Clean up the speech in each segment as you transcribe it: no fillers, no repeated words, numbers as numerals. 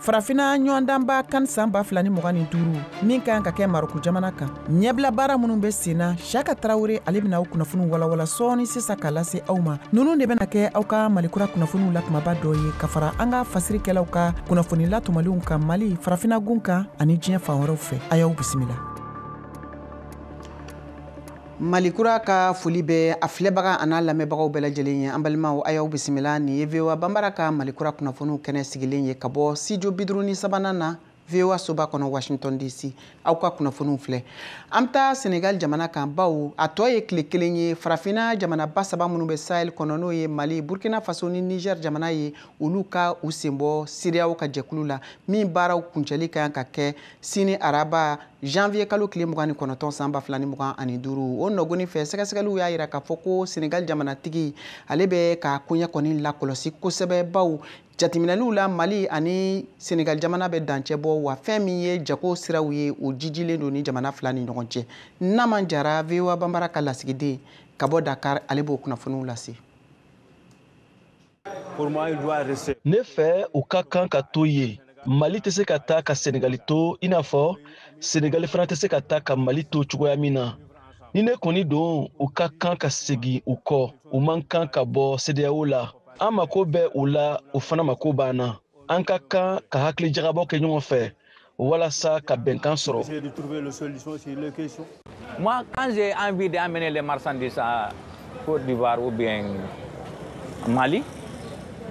Farafinna ɲɔgɔndanba CAN san 2025 min kan ka kɛ Marɔku jamana kan, ɲɛbila baara minnu bɛ sen na, Siyaka Tarawele ale bɛna aw kunnafoniw walawala sɔɔni sisan k'a lase aw ma. Ninnu de bɛna kɛ aw ka Malikura kunnafoniw la kumaba dɔ ye, ka fara an ka fasirikɛlaw ka kunnafoni latɔmɔlenw kan Mali, farafinna gun kan ani diɲɛ fan wɛrɛw fɛ. A y'aw bisimila. Malikura ka foli bɛ a filɛbaga a n'a lamɛnbagaw bɛɛ lajɛlen ye. An balimaw, a y'aw bisimila. Nin ye VOA Banbara ka Malikura kunnafoniw kɛnɛ sigilen ye ka bɔ studio 53nan na, VOA soba kɔnɔ, Washington DC. Aw ka kunnafoniw filɛ. An bɛ taa Senegal jamana kan, bawo a tɔ ye tile 1 ye, farafinna jamanaba saba minnu bɛ Sahel kɔnɔ, n'o ye Mali, Burkina Faso ni Niger jamana ye, olu ka u sen bɔ CEDEAO ka jɛkulu la, min baaraw kuncɛli ka kan ka kɛ sini araba, janvier kalo tile 29 san 2025. O nɔgɔni fɛ, sɛgɛsɛgɛliw y'a jira k'a fɔ ko Senegal jamanatigi, ale bɛ ka koɲɛ kɔni lakɔlɔsi kosɛbɛ, bawo jateminɛliw la, Mali ani Senegal jamana bɛ dancɛ bɔ, wa fɛn min ye jago siraw ye, o jijilen don ni jamana fila ni ɲɔgɔn cɛ. Naman Jara, VOA Banbara ka lasigiden ka bɔ Dakar, ale b'o kunnafoniw lase. Ne fɛ, u ka kan ka to yen. Mali tɛ se ka taa ka Senegali to, i n'a fɔ Senegali fana tɛ se ka taa ka Mali to cogoya min na. Ni ne kɔni don, u ka kan ka segin u kɔ. U man kan ka bɔ CEDEAO la. An mako bɛ u la, u fana mako b'an na. An ka kan ka hakili jagabɔ kɛ ɲɔgɔn fɛ walasa ka bɛnkan sɔrɔ. Moi, quand j'ai envie d'amener les marchandises à Côte d'Ivoire ou bien Mali,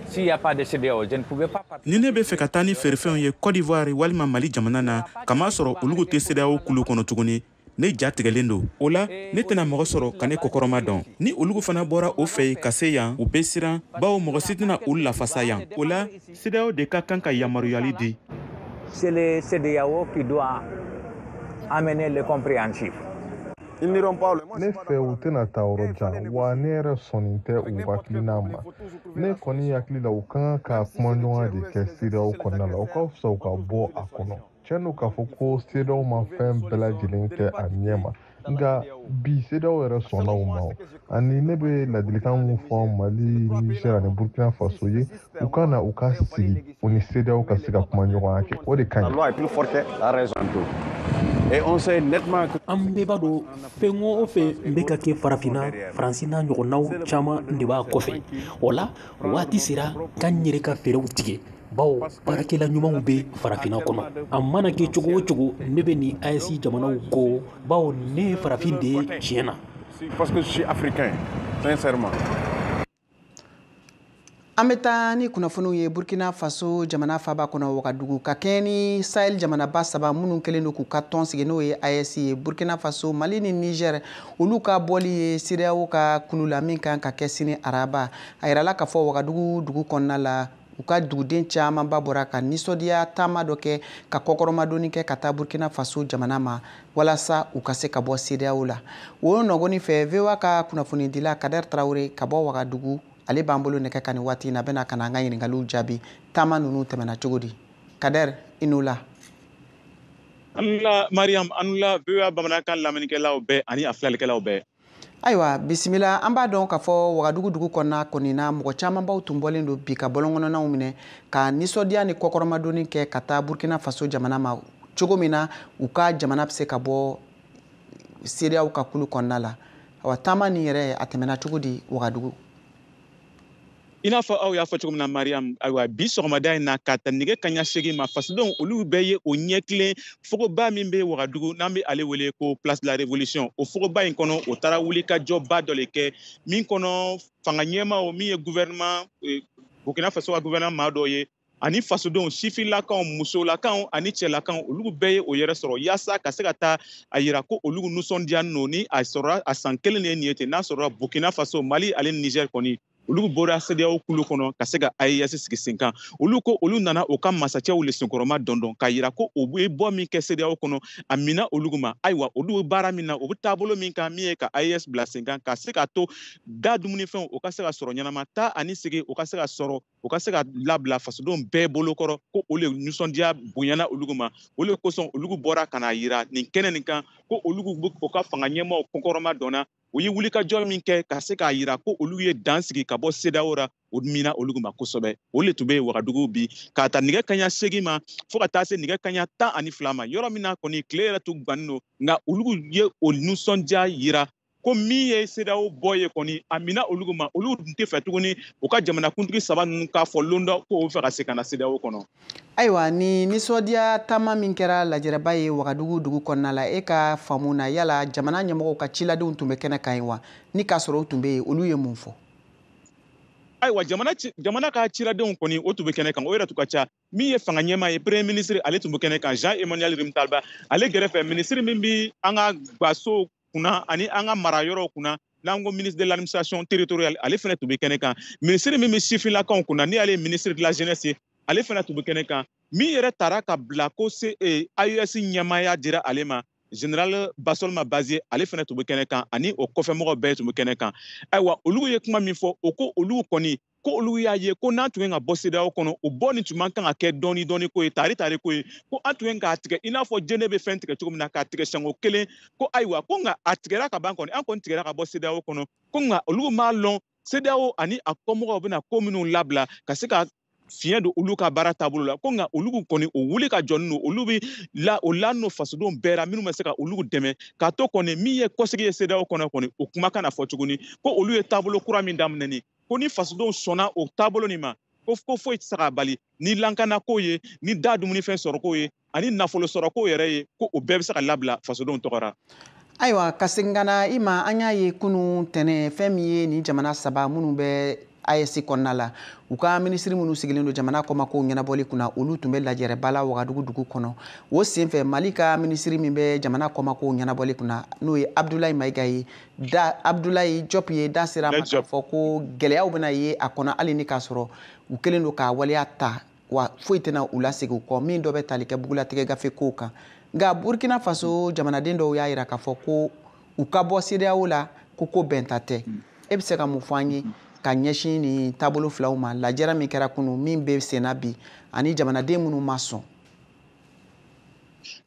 s'il n'y a pas de CEDEAO, je ne pouvais pas partir. Ni ne bɛ fɛ ka taa ni feerefɛnw ye Côte d'Ivoire walima Mali jamana na, kama sɔrɔ olu tɛ CEDEAO kulu kɔnɔ tuguni, ne ja tigɛlen don. O la, ne tɛna mɔgɔ sɔrɔ ka ne kɔkɔrɔma dɔn. Ni olu fana bɔra o fɛ yen ka se yan, u bɛ siran, bawo mɔgɔ si tɛna olu lafasa yan. O la, CEDEAO de ka kan ka yamaruyali di. C'est le CEDEAO qui doit amener le compréhensif. Ne fɛ, u tɛna taa yɔrɔ jan wa. Ne yɛrɛ sɔnni tɛ u hakilina ma. Ne kɔni hakili la, u ka kan ka kumaɲɔgɔnya de kɛ CEDEAO kɔnɔna la. O ka fisa u ka bɔ a kɔnɔ. Tiɲɛ don k'a fɔ ko CEDEAO ma fɛn bɛɛ lajɛlen kɛ a ɲɛ ma, nka bi CEDEAO yɛrɛ sɔnna o ma. Ani ne bɛ ladilikan mun fɔ Mali, Niger ani Burkina Faso ye, u ka na u ka sigi, u ni CEDEAO ka se ka kumaɲɔgɔnya kɛ. O de ka ɲi. An bɛɛ b'a dɔn, fɛn o fɛn bɛ ka kɛ farafinna, Faransi n'a ɲɔgɔnnaw caman de b'a kɔfɛ. O la, waati sera k'an yɛrɛ ka fɛɛrɛw tigɛ, bawo baarakɛla ɲumanw bɛ farafinna kɔnɔ. A mana kɛ cogo o cogo, ne bɛ nin AES jamanaw kɔ, bawo ne ye farafin de ye tiɲɛ na. Parce que je suis africain, sincèrement. An bɛ taa ni kunnafoniw ye Burkina Faso jamana faba kɔnɔ, Wagadugu, ka kɛɲɛ ni Sahel jamanaba saba minnu kɛlen don k'u ka tɔn sigi, n'o ye AES ye, Burkina Faso, Mali ni Niger, olu ka bɔli ye CEDEAO ka kulu la, min kan ka kɛ sini araba. A yirala k'a fɔ Wagadugu dugu kɔnɔna la, u ka duguden camanba bɔra ka nisɔndiya taama dɔ kɛ, ka kɔkɔrɔmadonni kɛ ka taa Burkina Faso jamana ma, walasa u ka se ka bɔ CEDEAO la. O nɔgɔni fɛ, VOA ka kunnafonidila Kader Tarawele ka bɔ Wagadugu, ale b'an bolo nɛgɛ kan nin waati in na, bɛna ka na an ka ɲininkaliw jaabi. Taama ninnu tɛmɛna cogo di? Kader, i n'o la. An Mariam, an la VOA bamanankan lamɛnnikɛlaw bɛɛ ani a filɛlikɛlaw bɛɛ. Ayiwa, bisimila. An b'a dɔn k'a fɔ Wagadugu dugu kɔnɔna kɔni na, mɔgɔ camanbaw tun bɔlen don bi ka bɔlɔnkɔnɔnaw minɛ ka nisɔndiya ni kɔkɔrɔmadonni kɛ ka taa Burkina Faso jamana ma, cogo min na u ka jamana bɛ se ka bɔ CEDEAO ka kulu kɔnɔna la. Awa, taama nin yɛrɛ, a tɛmɛna cogo di Wagadugu? I n'a fɔ aw y'a fɔ cogo min na, Mariam, ayiwa, bi sɔgɔmada in na, ka ta nɛgɛ kaɲa 8 ma, fasodenw olu bɛɛ ye o ɲɛ kelen fogoba min bɛ Wagadugu, n'an bɛ ale wele ko Place de la Révolution, o fogoba in kɔnɔ, o taara wulikajɔba dɔ de kɛ, min kɔnɔ fanga ɲɛmaaw, min ye gouvernement, Burkina Faso ka gouvernement maa dɔw ye, ani fasodenw, sifinlakaw, musolakaw ani cɛlakaw, olu bɛɛ ye o yɛrɛ sɔrɔ yaasa ka se ka taa a yira ko olu nisɔndiya nɔ ni a sɔrɔla a san kelen de ye nin ye ten, n'a sɔrɔla Burkina Faso, Mali ale ni Niger kɔni, olu bɔra CEDEAO kulu kɔnɔ ka se ka AES sigi sen kan. Olu ko olu nana u ka masacɛw le senkɔrɔma dɔndɔn, k'a yira ko u bɛ bɔ min kɛ CEDEAO kɔnɔ, a mina olu ma. Ayiwa, olu bɛ baara min na, u bɛ taabolo min kan, min ye ka AES bila sen kan, ka se ka to da dumunifɛnw o ka se ka sɔrɔ ɲɛnama, taa ani segin o ka se ka sɔrɔ, o ka se ka labila fasodenw bɛɛ bolo kɔrɔ, ko o le nisɔndiya bonyana olu ma. O le kosɔn olu bɔra ka na yira nin kɛnɛ nin kan ko olu bɛ u ka fanga ɲɛmaaw kɔkɔrɔma dɔnna. U ye wulikajɔ min kɛ ka se k'a yira ko olu ye dan sigi ka bɔ CEDEAO ra, o mina olu ma kosɛbɛ. O le tun bɛ Wagadugu bi k'a ta nɛgɛ kanɲɛ 8 ma fo ka taa se nɛgɛ kanɲɛ 12 ma, yɔrɔ min na kɔni tile yɛrɛ tun gannen don, nka olu ye o nisɔndiya yira ko min ye CEDEAO bɔ ye kɔni a mina olu ma. Olu tun tɛ fɛ tuguni u ka jamanakuntigi saba ninnu k'a fɔ lon dɔ ko o bɛ fɛ ka segin ka na CEDEAO kɔnɔ. Ayiwa, ni nisɔndiya taama min kɛra lajɛrɛba ye Wagadugu dugu kɔnɔna la, e ka faamu na, yala jamana ɲɛmɔgɔw ka ciladenw tun bɛ kɛnɛ kan yen wa? Ni k'a sɔrɔ u tun bɛ yen, olu ye mun fɔ? Ayiwa, jamana ka ciladenw kɔni o tun bɛ kɛnɛ kan, o yɛrɛ tun ka ca. Min ye fanga ɲɛmaa ye, premier ministre, ale tun bɛ kɛnɛ kan, Jean Emmanuel Rimtalba. Ale gɛrɛfɛ, ministre min bɛ an ka gaso kunna ani an ka mara yɔrɔw kunna, n'an ko ministre de l'administration territoriale, ale fana tun bɛ kɛnɛ kan. Ministre min bɛ sifinnakaw kunna, ni ale ye ministre de la jeunesse ye, ale fana tun bɛ kɛnɛ kan. Min yɛrɛ taara ka bila ko AES ɲɛmaaya dira ale ma, général Basolma Bazié, ale fana tun bɛ kɛnɛ kan, ani o kɔfɛmɔgɔw bɛɛ tun bɛ kɛnɛ kan. Ayiwa, olu ye kuma min fɔ, o ko olu kɔni ko olu y'a ye ko n'an tun ye ka bɔ CEDEAO kɔnɔ, o bɔ nin tun man kan ka kɛ dɔɔni dɔɔni ko ye, tari tari ko ye, ko an tun ye k'a tigɛ i n'a fɔ jɛnɛ bɛ fɛn tigɛ cogo min na, k'a tigɛ siɲɛko kelen. Ko ayiwa, ko nka a tigɛra ka ban kɔni, an kɔni tigɛra ka bɔ CEDEAO kɔnɔ, ko nka olu m'a lɔn CEDEAO ani a kɔmɔgɔw bɛna ko minnu labila ka se ka fiɲɛ don olu ka baara taabolo la, ko nka olu kɔni o wuli ka jɔni don, olu bɛ la o la n'o fasodenw bɛɛ la minnu bɛ se ka olu dɛmɛ k'a to kɔni min ye kɔsegi ye CEDEAO kɔnɔ kɔni, o kuma kana fɔ tuguni. Ko olu ye taabolo kura min daminɛ nin, ko ni fasodenw sɔnna o taabolo nin ma, ko foyi tɛ se k'a bali, ni lankanako ye, ni da dumunifɛn sɔrɔko ye, ani nafolo sɔrɔko yɛrɛ ye, ko o bɛɛ bɛ se ka labila fasodenw tɔgɔ la. Ayiwa, ka segin ka na i ma, an y'a ye kunun tɛnɛn fɛn min ye nin jamana saba minnu bɛ AES kɔnɔna la, u ka minisiri minnu sigilen don jamana kɔmakow ɲɛnabɔli kunna, olu tun bɛ lajɛrɛba la Wagadugu dugu kɔnɔ. O senfɛ, Mali ka minisiri min bɛ jamana kɔmakow ɲɛnabɔli kunna, n'o ye Abdoulaye Maïga ye, da Abdoulaye Diop ye, da sera a ma k'a fɔ ko gɛlɛyaw bɛna ye a kɔnɔ, hali ni k'a sɔrɔ u kɛlen don k'a waleya ta, wa foyi tɛna u lasegin u kɔ, min dɔ bɛ tali kɛ bugulatigɛ gafe kow kan. Nka Burkina Faso jamanaden dɔw y'a yira k'a fɔ ko u ka bɔ CEDEAO la, ko bɛnta tɛ. E bɛ se ka mun fɔ an ye ka ɲɛsin nin taabolo filaw ma, lajɛrɛ min kɛra kunun, min bɛ senna bi, ani jamanaden minnu ma sɔn?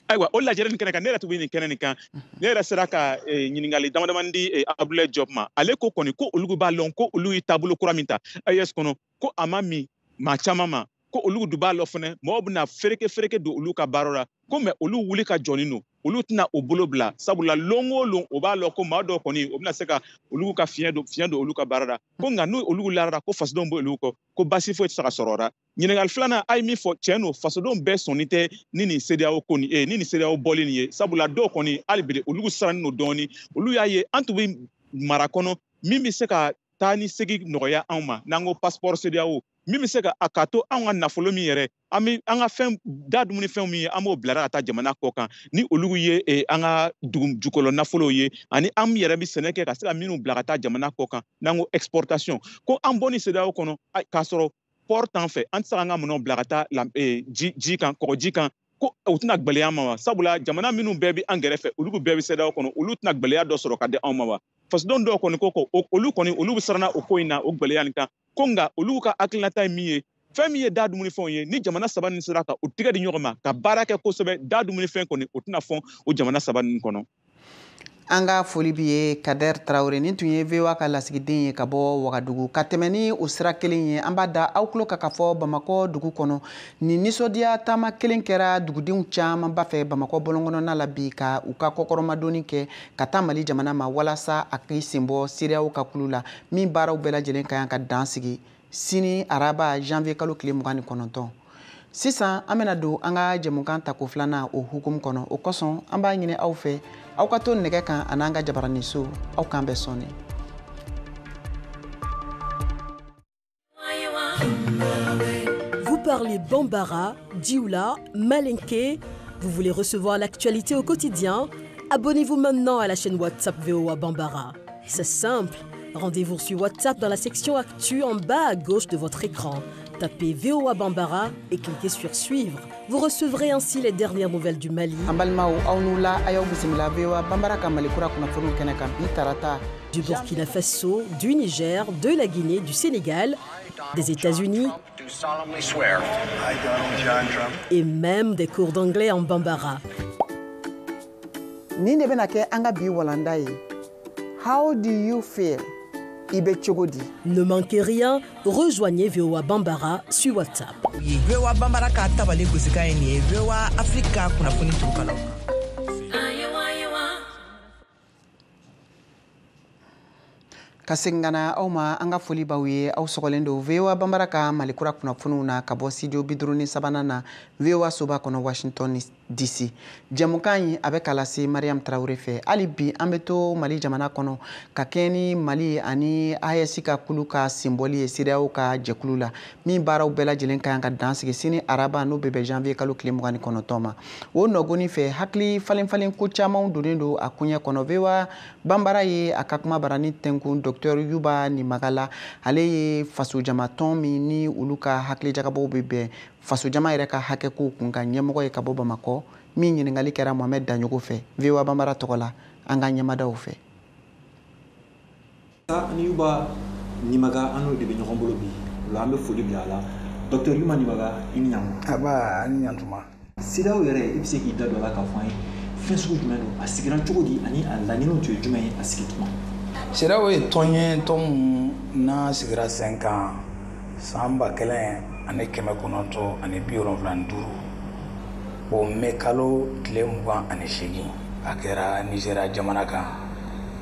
Ayiwa, o lajɛrɛ nin kɛnɛ kan, ne yɛrɛ tun bɛ nin kɛnɛ nin kan, ne yɛrɛ sera ka ɲininkali dama damani di Abdoulaye Diop ma. Ale ko kɔni ko olu b'a lɔn ko olu ye taabolo kura min ta AES kɔnɔ, ko a ma min maa caman ma, ko olu dun b'a lɔn fɛnɛ mɔgɔw bɛna fereke fereke don olu ka baara la, ko mɛ olu wuli ka jɔni don, olu tɛna o bolo bila, sabula lon o lon o b'a lɔn ko maa dɔw kɔni o bɛna se ka olu ka fiɲɛ don olu ka baara la, ko nka n'u olu larara ko fasodenw bɛ olu kɔ, ko baasi foyi tɛ se ka sɔrɔ o la. Ɲininkali filanan, a ye min fɔ, tiɲɛ don, fasodenw bɛɛ sɔnni tɛ ni nin CEDEAO ko nin ni nin CEDEAO bɔli nin ye, sabula dɔw kɔni hali bi olu sirannen don dɔɔni. Olu y'a ye an tun bɛ mara kɔnɔ min bɛ se ka taa ni segin nɔgɔya anw ma, n'an ko passeport CEDEAO, min bɛ se ka a ka to anw ka nafolo min yɛrɛ, an bɛ an ka fɛn da dumunifɛnw min ye, an b'o bilara ka taa jamana kɔ kan, ni olu ye an ka dugu jukɔrɔ nafolow ye, ani an yɛrɛ bɛ sɛnɛ kɛ ka se ka minnu bila ka taa jamana kɔ kan, n'an ko exportation, ko an bɔ ni CEDEAO kɔnɔ k'a sɔrɔ port t'an fɛ, an tɛ se k'an ka minɛnw bila ka taa ji kan, kɔgɔji kan, ko u tɛna gɛlɛya ma wa? Sabula jamana minnu bɛɛ bɛ an kɛrɛfɛ, olu bɛɛ bɛ CEDEAO kɔnɔ, olu tɛna gɛlɛya dɔ sɔrɔ ka di anw ma wa? Fasodenw dɔw kɔni ko olu kɔni olu bɛ siranna o ko in na, o gɛlɛya nin kan, ko nka olu ka hakilinata ye min ye, fɛn min ye da dumunifɛnw ye, ni jamana saba nin sera ka u tigɛ di ɲɔgɔn ma ka baara kɛ kosɛbɛ, da dumunifɛn kɔni o tɛna fɔn o jamana saba ninnu kɔnɔ. An ka foli b'i ye Kader Traoré, nin tun ye VOA ka lasigiden ye ka bɔ Wagadugu. Ka tɛmɛ ni o sira kelen ye, an b'a da aw tulo kan k'a fɔ Bamakɔ dugu kɔnɔ, nin nisɔndiya taama kelen kɛra dugudenw camanba fɛ Bamakɔ bɔlɔnkɔnɔna la bi, ka u ka kɔkɔrɔmadonni kɛ ka taa Mali jamana ma walasa a k'i sen bɔ CEDEAO ka kulu la, min baaraw bɛɛ lajɛlen ka kan ka dan sigi sini araba janvier kalo tile 29. Sisan an bɛna don an ka jɛmukan tako filanan o hukumu kɔnɔ, o kosɔn an b'a ɲini aw fɛ aw ka to nɛgɛ kan ani an ka jabaraninso, aw k'an bɛɛ sɔnni. Vous parlez Bambara, Dioula, Malinké, vous voulez recevoir l'actualité au quotidien? Abonnez-vous maintenant à la chaîne WhatsApp VOA Bambara. C'est simple, rendez-vous sur WhatsApp dans la section Actu en bas à gauche de votre écran. Tapez VOA Bambara et cliquez sur Suivre. Vous recevrez ainsi les dernières nouvelles du Mali, du Burkina Faso, du Niger, de la Guinée, du Sénégal, des États-Unis et même des cours d'anglais en Bambara. Nin de bɛna kɛ an ka bi walanda ye. How do you feel? I bɛ cogo di? Ne manquez rien, rejoignez VOA Bambara sur WhatsApp. VOA Bambara ka tabali gosikan ye nin ye VOA Afrique ka kunnafoni turukalaw kan. Ka segin ka na aw ma, an ka foli b'aw ye. Aw sɔgɔlen don VOA Bambara ka Malikura kunnafoniw na ka bɔ studio 53nan na, VOA soba kɔnɔ, Washington DC. Jɛmukan in a bɛ ka lase Mariam Tarawele fɛ. Hali bi an bɛ to Mali jamana kɔnɔ ka kɛɲɛ ni Mali ani AES ka kulu ka senbɔli ye CEDEAO ka jɛkulu la, min baaraw bɛɛ lajɛlen ka kan ka dan sigi sini araba, n'o bɛ bɛn janvier kalo tile 29 ma. O nɔgɔni fɛ, hakili falen falen ko camanw donnen don a koɲɛ kɔnɔ. VOA Bambara ye a ka kuma barani tɛnkun Docteur Yuba Nimagala. Ale ye fasojamatɔn min ni olu ka hakilijagabɔw bɛ bɛn fasojama yɛrɛ ka hakɛkow kun kan ɲɛmɔgɔ ye ka bɔ Bamakɔ, min ɲininkali kɛra Mohamed Daɲogo fɛ VOA Bambara tɔgɔ la. An ka ɲɛmadaw fɛ. Ani Yuba Nimaga, an n'o de bɛ ɲɔgɔn bolo bi. O la an bɛ foli bila a la. Docteur Yuba Nimaga, i ni ɲankuma. Aba, ani ɲantuma. CEDEAO yɛrɛ, i bɛ se k'i da don a la k'a fɔ an ye fɛn sugu jumɛn don, a sigira cogo di, ani a laɲiniw tun ye jumɛn ye a sigi tuma? CEDEAO ye tɔn ye, tɔn min n'a sigira sen kan san 1975, o mɛ kalo tile 28, a kɛra Nizeriya jamana kan.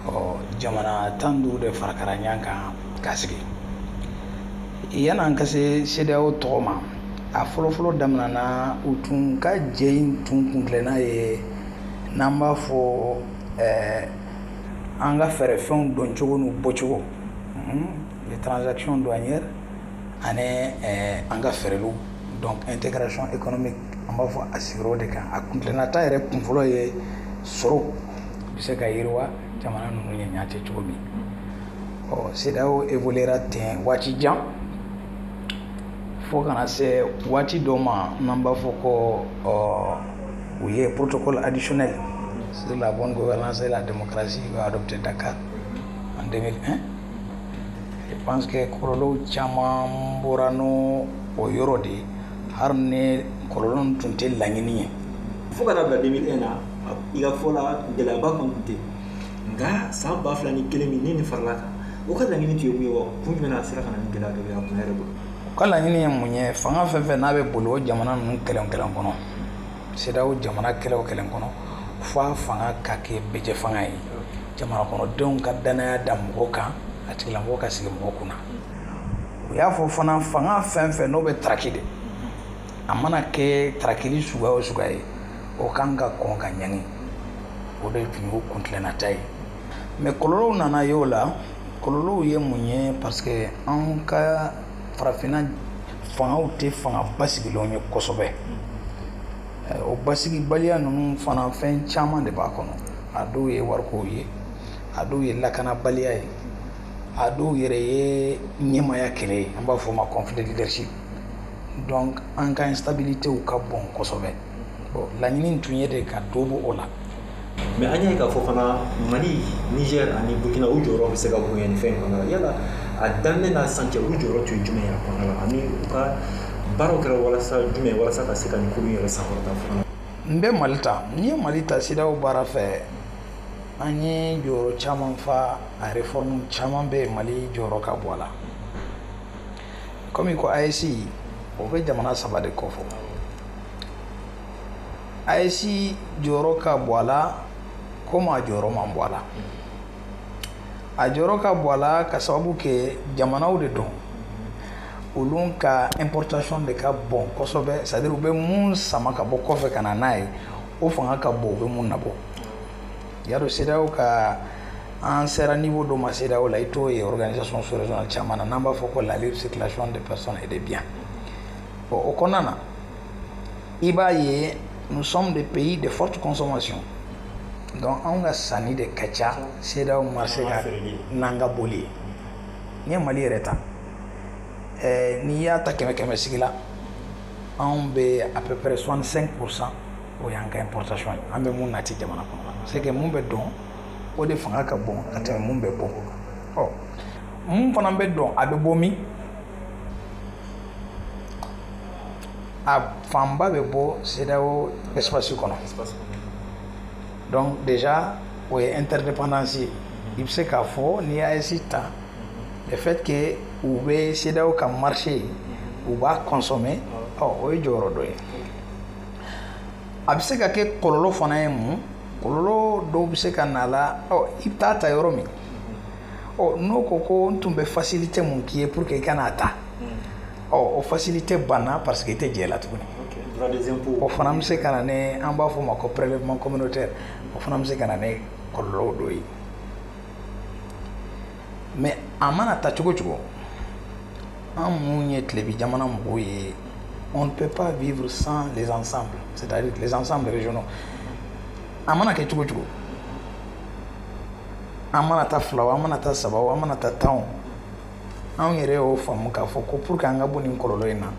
Ɔ, jamana 15 de farakara ɲɔgɔn kan k'a sigi. Yan'an ka se CEDEAO tɔgɔ ma, a fɔlɔfɔlɔ daminɛna, u tun ka jɛ in tun kuntilenna ye n'an b'a fɔ an ka fɛɛrɛfɛnw doncogo n'u bɔcogo, les transactions douanières, ani an ka fɛɛrɛliw, donc intégration économique, an b'a fɔ a sigiyɔrɔ de kan. A kuntilennata yɛrɛ kunfɔlɔ ye sɔrɔ bɛ se ka yiriwa jamana ninnu ye ɲa cɛ cogo min. Ɔ, CEDEAO évoluera ten waati jan fo kana se waati dɔ ma n'an b'a fɔ ko ɔ, u ye protocole additionnel sur la bonne gouvernance et la démocratie adopté Dakar en 2001. Je pense que kɔlɔlɔw caman bɔra n'o o yɔrɔ de ye, hali ni kɔlɔlɔ tun tɛ laɲini ye. Fo ka taa bila 2001 na, i ka fɔ la, gɛlɛyaba kɔni tun tɛ, nka san 2001 min ni nin farala kan, o ka laɲini tun ye mun ye wa kun jumɛn na a sera ka na ni gɛlɛya dɔ ye a kun yɛrɛ bolo? O ka laɲini ye mun ye? Fanga fɛn fɛn n'a bɛ boli o jamana ninnu kelen o kelen kɔnɔ, CEDEAO jamana kelen o kelen kɔnɔ, fo a fanga ka kɛ bɛjɛ fanga ye, jamana kɔnɔdenw ka danaya da mɔgɔ kan, a tigilamɔgɔ ka sigi mɔgɔ kunna. U y'a fɔ fana, fanga fɛn fɛn n'o bɛ taraki de, a mana kɛ tarakili suguya o suguya ye, o kan ka kɔn ka ɲangi. O de tun y'u kuntilennata ye. Mais kɔlɔlɔw nana ye o la. Kɔlɔlɔw ye mun ye? Parce que an ka farafinna fangaw tɛ fanga basigilenw ye kosɛbɛ. O basigibaliya ninnu fana, fɛn caman de b'a kɔnɔ. A dɔw ye warikow ye, a dɔw ye lakanabaliya ye, a dɔw yɛrɛ ye ɲɛmaya kɛlɛ ye, an b'a fɔ o ma conflit de leadership. Donc an ka instabilitéw ka bon kosɛbɛ. Bon, laɲini tun ye de ka dɔ bɔ o la. Mais an y'a ye k'a fɔ fana, Mali, Niger ani Burkina, u jɔyɔrɔ bɛ se ka bonya nin fɛn in kɔnɔna la. Yala a daminɛ n'a sisan cɛ, u jɔyɔrɔ tun ye jumɛn ye a kɔnɔna la, ani u ka baaraw kɛra walasa jumɛn, walasa ka se ka nin kulu in yɛrɛ sankɔrɔta fana? N bɛ Mali ta. N'i ye Mali ta CEDEAO baara fɛ, an ye jɔyɔrɔ caman fa. A réforme caman bɛ yen, Mali jɔyɔrɔ ka bɔ a la. Komi ko AES, o bɛ jamana saba de kɔfɔ. AES jɔyɔrɔ ka bɔ a la komi a jɔyɔrɔ man bɔ a la. A jɔyɔrɔ ka bɔ a la ka sababu kɛ jamanaw de don, olu ka importation de ka bon kosɛbɛ, c'est à dire u bɛ mun sama ka bɔ kɔfɛ ka na n'a ye, o fanga ka bon u bɛ mun nabɔ. Y'a dɔn, CEDEAO ka an sera niveau dɔ ma CEDEAO la, i t'o ye organisation sous-régionale caman na, n'an b'a fɔ ko la libre circulation des personnes et des biens. Bon, o kɔnɔna na, i b'a ye, nous sommes des pays de forte consommation, donc anw ka sanni de ka ca CEDEAO marché kan n'an ka boli ye. N'i ye Mali yɛrɛ ta, n'i y'a ta kɛmɛ kɛmɛ sigi la, anw bɛ à peu près 65%, o y'an ka importation ye, an bɛ mun nati jamana kɔnɔ. C'est que mun bɛ dɔn, o de fanga ka bon ka tɛmɛ mun bɛ bɔ. Ɔ, mun fana bɛ dɔn, a bɛ bɔ min? A fanba bɛ bɔ CEDEAO espace kɔnɔ. Donc déjà, o ye interdépendance ye. I bɛ se k'a fɔ n'i ye AES ta, le fait que u bɛ CEDEAO ka marché, u b'a consommer, ɔ o ye jɔyɔrɔ dɔ ye. A bɛ se ka kɛ kɔlɔlɔ fana ye. Mun kɔlɔlɔ dɔw bɛ se ka na a la? Ɔ i bɛ taa ta yɔrɔ min, ɔ n'o ko ko n tun bɛ facilité mun k'i ye pour que i ka n'a ta, ɔ o facilité banna parce que i tɛ jɛ la tuguni. O fana bɛ se ka na ni, an b'a fɔ o ma ko prélèvement communautaire, o fana bɛ se ka na ni kɔlɔlɔw dɔ ye. Mais a mana ta cogo cogo, an mun ye tilebi jamana mɔgɔw ye, on ne peut pas vivre sans les ensembles, c'est-à-dire les ensembles régionaux. A mana kɛ cogo cogo, an mana taa fila o, an mana taa saba o, an mana taa 10 o, anw yɛrɛ y'o faamu k'a fɔ ko pour que an ka bɔ nin kɔlɔlɔ in na,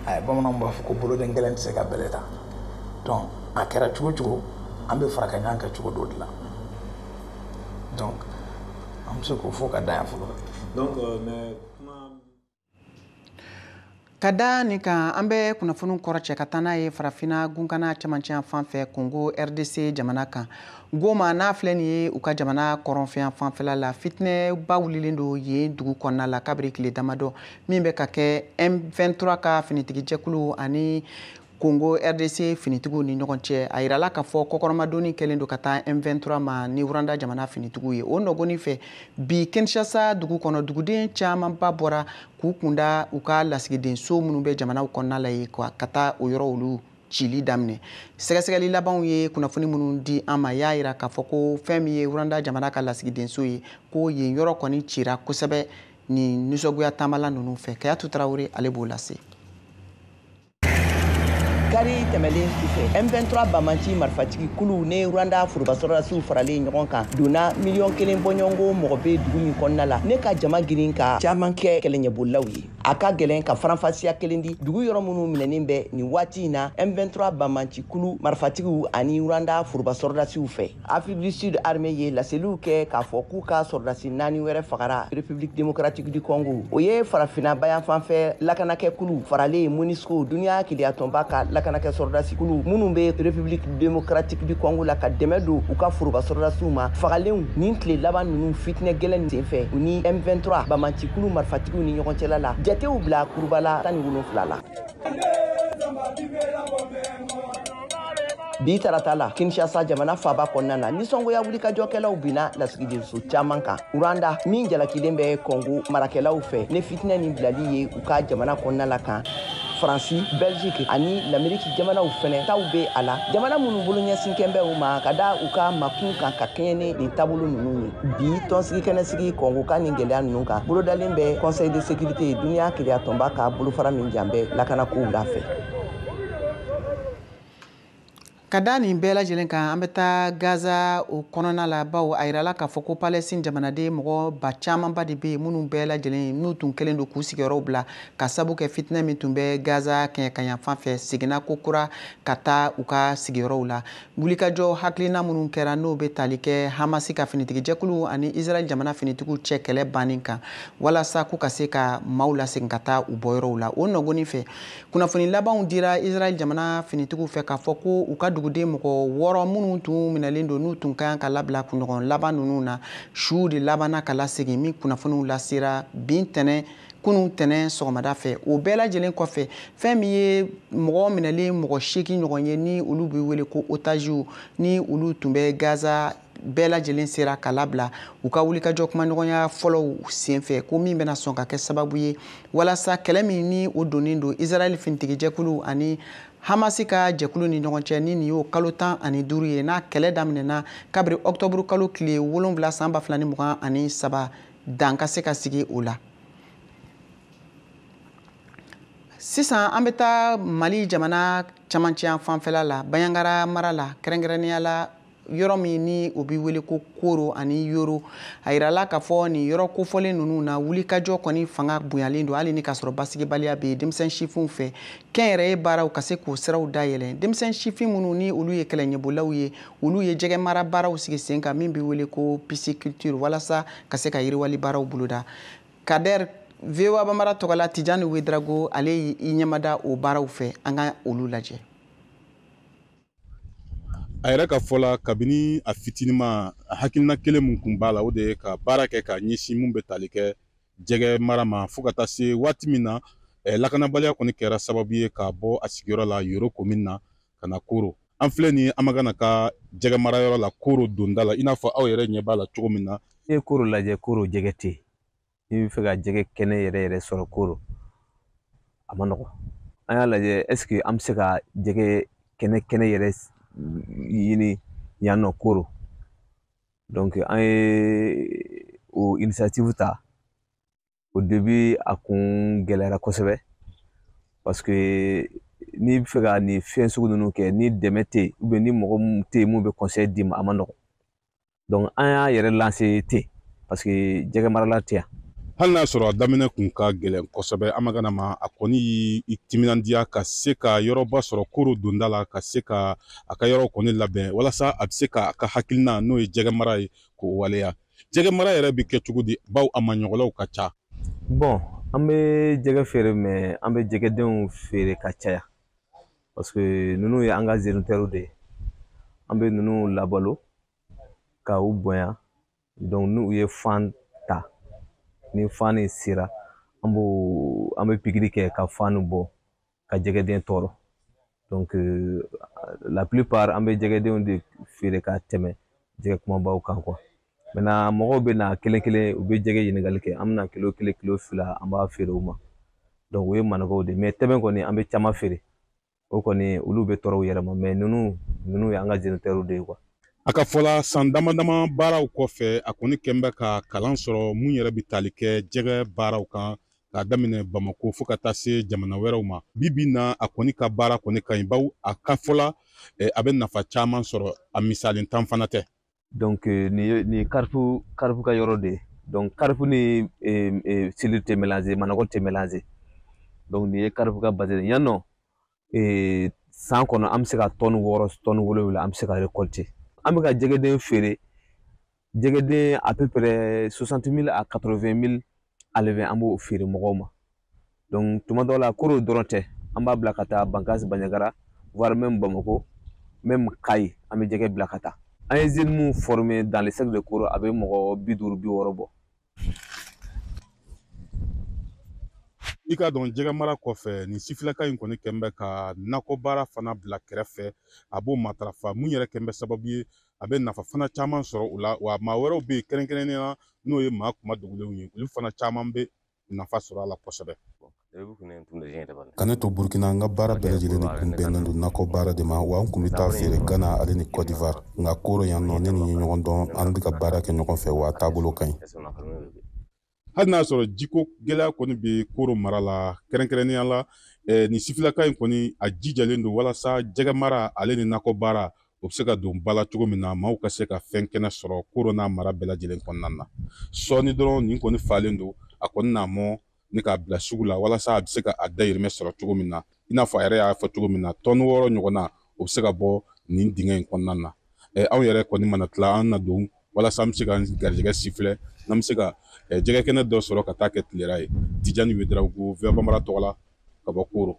a bamananw b'a fɔ ko boloden kelen tɛ se ka bɛlɛ ta. Donc a kɛra cogo cogo, an bɛ fara ka ɲɔgɔn kan cogo dɔ de la. Donc an bɛ se k'o fɔ ka dan yan fɔlɔ. Donc mais Ka da nin kan, an bɛ kunnafoniw kɔrɔ cɛ ka taa n'a ye Farafinna gunkana camancɛ fan fɛ, Congo RDC jamana kan. Goma n'a filɛ nin ye, u ka jamana kɔrɔnfɛn fanfɛla la, fitinɛba wulilen don yen dugu kɔnɔna la kabiri tile damadɔ, min bɛ ka kɛ M23 ka finitigijɛkulu ani Congo RDC finitigiw ni ɲɔgɔn cɛ. A yirala k'a fɔ kɔkɔrɔmadonni kɛlen don ka taa M23 ma ni Rwanda jamana finitigiw ye. O nɔgɔni fɛ, bi Kinshasa dugu kɔnɔ, duguden camanba bɔra k'u kunda u ka lasigidenso minnu bɛ jamanaw kɔnɔna la ye, ka taa o yɔrɔ olu cili daminɛ. Sɛgɛsɛgɛli labanw ye kunnafoni minnu di an ma, y'a yira k'a fɔ ko fɛn min ye Rwanda jamana ka lasigidenso ye, ko yen yɔrɔ kɔni cira kosɛbɛ nin nisɔngoya taamala ninnu fɛ. Kayatu Tarawele, ale b'o lase. Kari tɛmɛlen sufɛ, M23 bamanci marifatigi kulu ni Rwanda foroba sɔrɔdasiw faralen ɲɔgɔn kan donna 1 miliyɔn bɔɲɔgɔnko mɔgɔ bɛ dugu min kɔnɔna la, ne ka jama girin ka caman kɛ kɛlɛɲɛbolilaw ye. A ka gɛlɛn ka faranfasiya kelen di dugu yɔrɔ minnu minɛnen bɛ nin waati in na M23 bamanci kulu marifatigiw ani Rwanda foroba sɔrɔdasiw fɛ. Afrique du Sud armée ye laseliw kɛ k'a fɔ k'u ka sɔrɔdasi naani wɛrɛ fagara République démocratique du Congo. O ye Farafinna bayan fanfɛ lakanakɛ kulu faralen MONUSCO, duniya keleyatɔnba ka lakanakɛ sɔrɔdasi kulu minnu bɛ République démocratique du Congo la ka dɛmɛ don u ka foroba sɔrɔdasiw ma, fagalenw nin tile laban ninnu fitinɛ gɛlɛn senfɛ u ni M23 bamanci kulu marifatigiw ni ɲɔgɔn cɛla la, jatew bila kurubala 17 la. Bi tarata la, Kinshasa jamana faba kɔnɔna na, nisɔngoya wulikajɔkɛlaw binna lasigidenso caman kan. Rwanda min jalakilen bɛ Congo marakɛlaw fɛ ni fitinɛ nin bilali ye u ka jamana kɔnɔna la kan, Faransi, Belgique ani Lameriki jamanaw fɛnɛ taw bɛ a la, jamana minnu bolo ɲɛsin kɛn bɛ u ma ka da u ka makun kan ka kɛɲɛ ni nin taabolo ninnu ye. Bi tɔnsigi kɛnɛ sigi Kɔngo ka nin gɛlɛya ninnu kan bolodalen bɛ Conseil de sécurité, duniya keleya tɔnba ka bolofara min jan bɛ lakanakow la fɛ. Ka da nin bɛɛ lajɛlen kan, an bɛ taa Gaza o kɔnɔna la, bawo a yirala k'a fɔ ko Palestine jamanaden mɔgɔ ba camanba de bɛ yen minnu bɛɛ lajɛlen n'u tun kɛlen don k'u sigiyɔrɔw bila ka sabu kɛ fitinɛ min tun bɛ Gaza kɛɲɛkaɲafan fɛ, seginna ko kura ka taa u ka sigiyɔrɔw la. Wulikajɔ hakilina minnu kɛra, n'o bɛ tali kɛ Hamasi ka finitigijɛkulu ani Israël jamana finitigiw cɛ kɛlɛ banni kan, walasa k'u ka se ka maaw lasegin ka taa u bɔyɔrɔw la, o nɔgɔni fɛ, kunnafoni labanw dira Israël jamana finitigiw fɛ k'a fɔ ko u ka duguden mɔgɔ 6 minnu tun minɛlen don, n'u tun ka kan ka labila kunɲɔgɔn laban ninnu na, suw de labanna ka lasegin, min kunnafoniw lasera bin tɛnɛ kunun tɛnɛ sɔgɔmada fɛ. O bɛɛ lajɛlen kɔfɛ, fɛn min ye mɔgɔ minɛlen mɔgɔ 8 ɲɔgɔn ye, ni olu bɛ wele ko otages, ni olu tun bɛ Gaza, bɛɛ lajɛlen sera ka labila u ka wulikajɔ kumaɲɔgɔnya fɔlɔw senfɛ, ko min bɛna sɔn ka kɛ sababu ye walasa kɛlɛ min ni o donnen don Israël finitigijɛkulu ani Hamasi ka jɛkulu ni ɲɔgɔn cɛ, ni nin y'o kalo 15 ye, n'a kɛlɛ daminɛna kabiri ɔkutɔburu kalo tile 7 san 2023, dan ka se ka sigi o la. Sisan an bɛ taa Mali jamana camancɛ fanfɛla la, Bandiagara mara la, kɛrɛnkɛrɛnnenya la yɔrɔ min ni o bɛ wele ko Koro ani Yoro. A yirala k'a fɔ nin yɔrɔ kofɔlen ninnu na, wulikajɔ kɔni fanga bonyalen don, hali ni k'a sɔrɔ basigibaliya bɛ yen denmisɛn sifinw fɛ kɛnyɛrɛye baaraw ka se k'o siraw dayɛlɛ. Denmisɛn sifin minnu ni olu ye kɛlɛɲɛbolaw ye, olu ye jɛgɛ mara baaraw sigi sen kan min bɛ wele ko pisciculture, walasa ka se ka yiriwali baaraw boloda. Kader VOA Bambara tɔgɔla, Tijani Wedrago, ale y'i ɲɛmada o baaraw fɛ. An ka olu lajɛ. A yɛrɛ ka fɔ la, kabini a fitinima, a hakilina kelen mun kun b'a la, o de ye ka baara kɛ ka ɲɛsin mun bɛ tali kɛ jɛgɛ mara ma, fo ka taa se waati min na lakanabaliya kɔni kɛra sababu ye ka bɔ a sigiyɔrɔ la Yoro commune na ka na Koro. An filɛ nin ye Amagana ka jɛgɛ marayɔrɔ la Koro donda la, i n'a fɔ aw yɛrɛ ɲɛ b'a la cogo min na. N'i ye Koro lajɛ, Koro jɛgɛ tɛ yen. N'i bɛ fɛ ka jɛgɛ kɛnɛ yɛrɛ yɛrɛ sɔrɔ Koro, a ma nɔgɔn. An y'a lajɛ, est ce que an bɛ se ka jɛgɛ kɛnɛ kɛnɛ yɛrɛ ɲini yan nɔ Koro. Donc an ye o initiative ta. Au début, a kun gɛlɛyara kosɛbɛ, parce que n'i bɛ fɛ ka nin fɛn sugu ninnu kɛ, ni dɛmɛ tɛ yen ou bien ni mɔgɔ mun tɛ yen mun bɛ conseil d'i ma, a ma nɔgɔn. Donc an y'a yɛrɛ lancer ten, parce que jɛgɛ marala tɛ yan. Hali n'a sɔrɔ a daminɛ kun ka gɛlɛn kosɛbɛ, Amagana ma, a kɔni y'i timinandiya ka se ka yɔrɔba sɔrɔ Koro donda la, ka se ka a ka yɔrɔ kɔni labɛn walasa a bɛ se ka a ka hakilina, n'o ye jɛgɛ mara ye, k'o waleya. Jɛgɛ mara yɛrɛ bɛ kɛ cogo di, bawo a maɲɔgɔnlaw ka ca? Bon, an bɛ jɛgɛ feere, mais an bɛ jɛgɛdenw feere ka caya, parce que ninnu ye an ka géniteurs de ye. An bɛ ninnu labalo ka u bonya. Donc n'u ye fan ta, ni fan nin sera, an bɛ pikiri kɛ ka fan nin bɔ ka jɛgɛden tɔɔrɔ. Donc la plupart, an bɛ jɛgɛdenw de feere ka tɛmɛ jɛgɛ kumabaw kan quoi. Maintenant, mɔgɔw bɛ na kelen kelen, u bɛ jɛgɛ ɲininkali kɛ, an bɛna kilo 1, kilo 2, an b'a feere u ma. Donc o ye manɔgɔw de ye, mais tɛmɛ kɔni, an bɛ caman feere. O kɔni, olu bɛ tɔɔrɔ u yɛrɛ ma, mais ninnu ye an ka géniteurs de ye quoi. A ka fɔ la, san dama dama baaraw kɔfɛ, a kɔni kɛn bɛ ka kalan sɔrɔ mun yɛrɛ bɛ tali kɛ jɛgɛ baaraw kan, k'a daminɛ Bamako fo ka taa se jamana wɛrɛw ma. Bi bi in na, a kɔni ka baara kɔni ka ɲi, bawo a ka fɔ la, a bɛ nafa caman sɔrɔ, a misalentan fana tɛ. Donc nin ye carpe ka yɔrɔ de ye. Donc carpe ni silure tɛ mélanger, manɔgɔ tɛ mélanger. Donc nin ye carpe ka base ye. Yan nɔ, san kɔnɔ, an bɛ se ka tɔni 6, tɔni 7 an bɛ se ka récolter. An bɛ ka jɛgɛden feere, jɛgɛden à peu près 60 000 à 80 000 alevin, an b'o feere mɔgɔw ma. Donc tuma dɔw la, Koro dɔrɔn tɛ, an b'a bila ka taa Bankasi, Bandiagara, voire même Bamako, même Kayi, an bɛ jɛgɛ bila ka taa. An ye jeunes mun former dans le cercle de Koro, a bɛ mɔgɔ 50, 60 bɔ. I k'a dɔn, jɛgɛ mara kɔfɛ, nin sifilaka in kɔni kɛn bɛ ka nakɔ baara fana bila kɛrɛfɛ, a b'o matarafa, mun yɛrɛ kɛn bɛ sababu ye a bɛ nafa fana caman sɔrɔ o la. Wa maa wɛrɛw bɛ yen, kɛrɛnkɛrɛnnenya la n'o ye maa kuma dogolenw ye, olu fana caman bɛ nafa sɔrɔ a la kosɛbɛ. Ka ne to Burkina, n ka baara bɛɛ lajɛlen de kun bɛnnen don nakɔ baara de ma, wa n kun bɛ taa feere Ghana ale ni Côte d'Ivoire. Nka Koro yan nɔ, ne ni ye ɲɔgɔn dɔn, an bɛ ka baara kɛ ɲɔgɔn fɛ, wa a taabolo ka ɲi. Hali n'a sɔrɔ jiko gɛlɛya kɔni bɛ Koro mara la, kɛrɛnkɛrɛnnenya la nin sifilaka in kɔni a jijalen don walasa jɛgɛ mara ale ni nakɔ baara, o bɛ se ka don ba la cogo min na, maaw ka se ka fɛn kɛnɛ sɔrɔ Koro n'a mara bɛɛ lajɛlen kɔnɔna na. Sɔɔni dɔrɔn, nin kɔni falen don, a kɔni n'a mɔ ni k'a bila sugu la walasa a bɛ se ka a dayirimɛ sɔrɔ cogo min na. I n'a fɔ a yɛrɛ y'a fɔ cogo min na, tɔni 6 ɲɔgɔnna, o bɛ se ka bɔ nin dingɛ in kɔnɔna na. Anw yɛrɛ kɔni mana tila, an na don walasa an bɛ se ka garijɛgɛ sifilɛ, n'an bɛ se ka jɛgɛ kɛnɛ dɔ sɔrɔ ka taa kɛ tilera ye. Tijani Ouedraogo, VOA Bambara tɔgɔ la, ka bɔ Koro.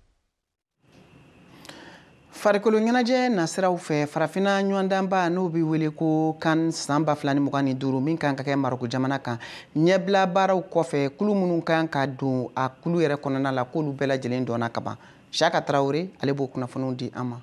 Farikolo ɲɛnajɛ nasiraw fɛ, farafinna ɲɔgɔndanba n'o bɛ wele ko CAN san 2025, min kan ka kɛ Maroko jamana kan, ɲɛbila baaraw kɔfɛ, kulu minnu kan ka don a kulu yɛrɛ kɔnɔna la, k'olu bɛɛ lajɛlen dɔnna ka ban. Siaka Traoré, ale b'o kunnafoniw di an ma.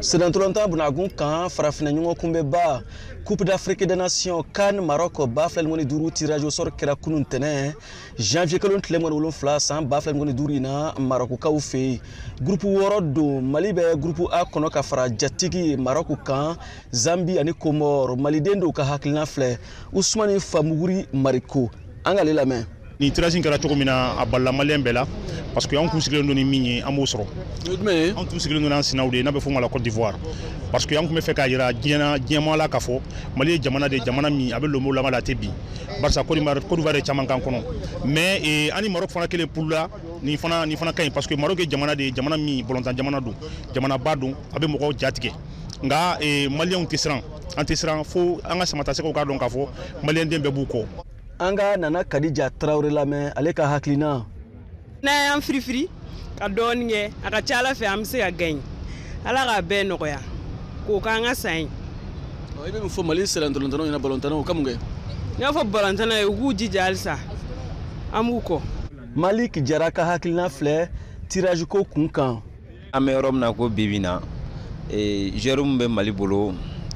Senatɔlɔntan bunagun kan, farafinna ɲɔgɔn kunbɛnba Coupe d'Afrique des Nations CAN Maroc 2025 tirage au sort kɛra kunun tɛnɛn janvier kalo tile 27 san 2025 in na Marokukaw fɛ yen. Groupe 6 don, Mali bɛ groupe A kɔnɔ ka fara jatigi Maroc kan, Zambie ani Comore. Maliden dɔw ka hakilina filɛ, Usumani Famuguri Mariko, an k'ale lamɛn. Nin tirage in kɛra cogo min na, a balila maliyɛn bɛɛ la, parce que an kun sigilen don ni min ye, an b'o sɔrɔ. An tun sigilen don n'an sinaw de ye, n'a bɛ f'o ma la Côte d'Ivoire, parce que an tun bɛ fɛ k'a jira diɲɛ diɲɛmaa la k'a fɔ Mali ye jamana de ye, jamana min a bɛ lomo lama la, a tɛ bin, barisa Côte d'Ivoire ye caman k'an kɔnɔ. Mais an ni Maroc fana kelen poule la, nin fana ka ɲi, parce que Maroc ye jamana de ye, jamana min balontan jamana don, jamanaba don, a bɛ mɔgɔw jatigɛ. Nka maliyɛnw tɛ siran, an tɛ siran, fo an ka samatasɛgɛw k'a dɔn k'a fɔ maliyɛnden bɛɛ b'u kɔ. An ka Nana Kadija Traoré lamɛn, ale ka hakilina. N'an y'an firifiri ka dɔɔnin kɛ, a ka ca Ala fɛ an bɛ se ka gagner. Ala k'a bɛɛ nɔgɔya k'o k'an ka san ye. I bɛ min fɔ Mali sera ntolantannaw ɲɛna, balontannaw, o ka mun kɛ? N y'a fɔ balontanna ye, u k'u jija halisa, an b'u kɔ. Malik Jara ka hakilina filɛ tirage ko kun kan. An bɛ yɔrɔ min na ko bi bi na, joueur min bɛ Mali bolo,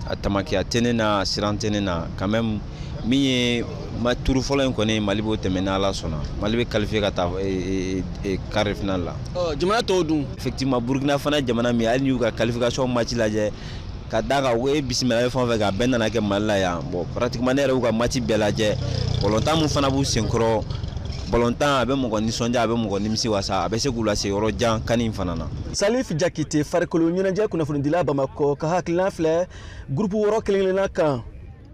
a tamakiya tɛ ne na, a siran tɛ ne na quand même. Min ye ma tour fɔlɔ in kɔni, Mali b'o tɛmɛ n'Ala sɔnna. Mali bɛ qualifier ka taa quart de finale la. Jamana tɔw dun? Effectivement, Burkina fana, jamana min, hali n'i y'u ka qualification match lajɛ, ka d'a kan u ye bisimila fɛn o fɛn kɛ, a bɛɛ nana kɛ Mali la yan. Bon, pratiquement ne yɛrɛ y'u ka match bɛɛ lajɛ, balontan mun fana b'u senkɔrɔ, balontan a bɛ mɔgɔ nisɔndiya, a bɛ mɔgɔ nimisi wasa, a bɛ se k'u lase yɔrɔ jan kan in fana na. Salif Jakite, farikolo ɲɛnajɛ kunnafonidila Bamakɔ, ka hakilina filɛ groupe 6 kelen kelenna kan.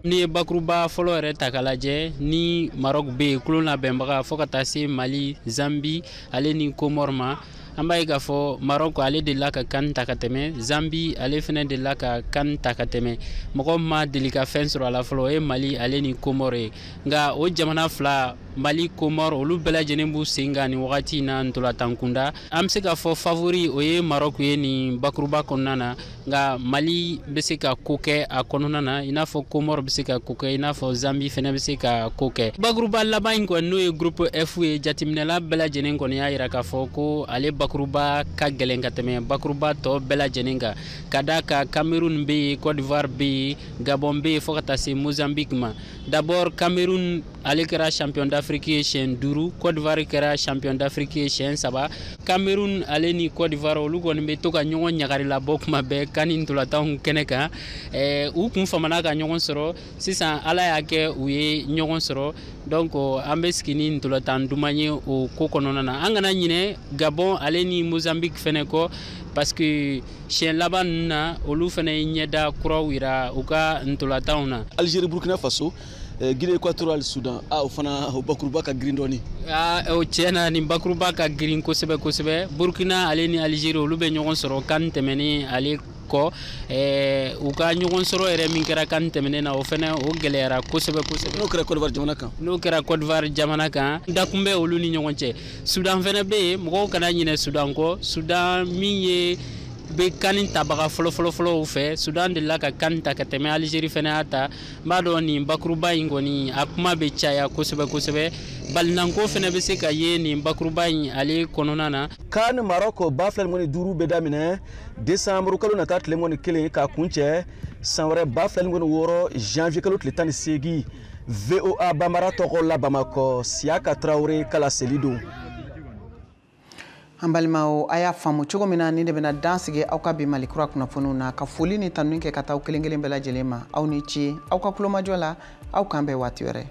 N'i ye bakuruba fɔlɔ yɛrɛ ta k'a lajɛ, ni Maroc bɛ yen, kulon labɛnbaga, fo ka taa se Mali, Zambi ale ni Komɔri ma, an b'a ye k'a fɔ Maroc ale delila ka CAN ta ka tɛmɛ, Zambi ale fɛnɛ delila ka CAN ta ka tɛmɛ. Mɔgɔ ma deli ka fɛn sɔrɔ a la fɔlɔ, o ye Mali ale ni Komɔri ye. Nka o jamana fila, Mali, Komɔri, olu bɛɛ lajɛlen b'u sen kan nin wagati in na ntolantan kunda. An bɛ se k'a fɔ favori o ye Maroc ye nin bakuruba kɔnɔna na, nka Mali bɛ se ka ko kɛ a kɔnɔna na, i n'a fɔ Komɔri bɛ se ka ko kɛ, i n'a fɔ Zambi fɛnɛ bɛ se ka ko kɛ. Bakuruba laban in kɔni, n'o ye groupe F ye, jateminɛla bɛɛ lajɛlen kɔni y'a yira k'a fɔ ko ale bakuruba ka gɛlɛn ka tɛmɛ bakuruba tɔ bɛɛ lajɛlen kan, ka d'a kan Cameroun bɛ yen, Côte d'Ivoire bɛ yen, Gabon bɛ yen, fo ka taa se Mozambique ma. D'abord, Cameroun ale kɛra champion d'Afrique ye siɲɛ 5, Côte d'Ivoire kɛra champion d'Afrique ye siɲɛ 3. Cameroun ale ni Côte d'Ivoire, olu kɔni bɛ to ka ɲɔgɔn ɲagari labɔ kuma bɛɛ CAN ntolantanw kɛnɛ kan. U kun famana ka ɲɔgɔn sɔrɔ, sisan Ala y'a kɛ u ye ɲɔgɔn sɔrɔ. Donc an bɛ sigi ni ntolantan duman ye o ko kɔnɔna na. An kana ɲinɛ Gabon ale ni Mozambique fɛnɛ kɔ, parce que siɲɛ laban ninnu na, olu fɛnɛ ye ɲɛda kuraw yira u ka ntolantanw na. Algérie, Burkina Faso, Guinée équatoriale, Soudan, ah, o fana o bakuruba ka girin dɔɔni. Ah, o tiɲɛ na, nin bakuruba ka girin kosɛbɛ kosɛbɛ. Burkina ale ni Algérie, olu bɛ ɲɔgɔn sɔrɔ CAN tɛmɛnen ale kɔ. U ka ɲɔgɔn sɔrɔ yɛrɛ min kɛra CAN tɛmɛnen na, o fɛnɛ o gɛlɛyara kosɛbɛ kosɛbɛ. N'o kɛra Côte d'Ivoire jamana kan. N'o kɛra Côte d'Ivoire jamana kan, dakun bɛ olu ni ɲɔgɔn cɛ. Soudan fɛnɛ bɛ yen, mɔgɔw kana ɲinɛ Soudan kɔ. Soudan min ye bɛ CAN tabaga fɔlɔ-fɔlɔ-fɔlɔw fɛ, Soudan delila ka CAN ta ka tɛmɛ, Algérie fɛnɛ y'a ta. N b'a dɔn nin bakuruba in kɔni, a kuma bɛ caya kosɛbɛ kosɛbɛ. Balinanko fɛnɛ bɛ se ka ye nin bakuruba in ale kɔnɔna na. CAN Maroc 2025 bɛ daminɛ décembre kalo nata tile 21 k'a kuncɛ san wɛrɛ 2026 janvier kalo tile 18. VOA Bambara tɔgɔ la Bamakɔ, Siyaka Tarawele kala seli don. An balimaw, a y'a faamu cogo min na, ni de bɛna dan sigi aw ka bi Mali kura kunnafoniw na, ka foli ni tanuni kɛ ka taa aw kelen kelen bɛɛ lajɛlen ma. Aw ni ce aw ka kulomajɔ la, aw k'an bɛn waati wɛrɛ.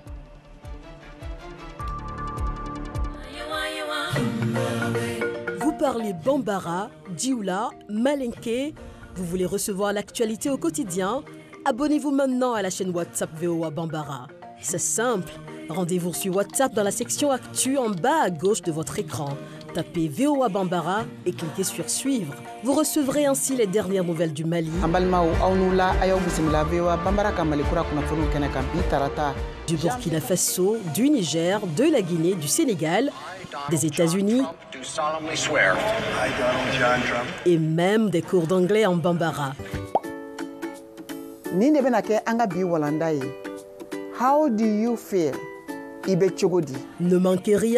Vous parlez Bambara, Dioula, Malinké, vous voulez recevoir l'actualité au quotidien? Abonnez-vous maintenant à la chaîne WhatsApp VOA Bambara. C'est simple, rendez-vous sur WhatsApp dans la section Actu en bas à gauche de votre écran. Tapez VOA Bambara et cliquez sur Suivre. Vous recevrez ainsi les dernières nouvelles du Mali, An balimaw, aw n'u la, a y'aw bisimila VOA Bambara ka Mali kura kunnafoniw kɛnɛ kan bi tarata. Du Burkina Faso, du Niger, de la Guinée, du Sénégal, des États-Unis et même des cours d'anglais en Bambara. Nin de bɛna kɛ an ka bi walanda ye. How do you feel? I bɛ cogo di? Ne manquez rien.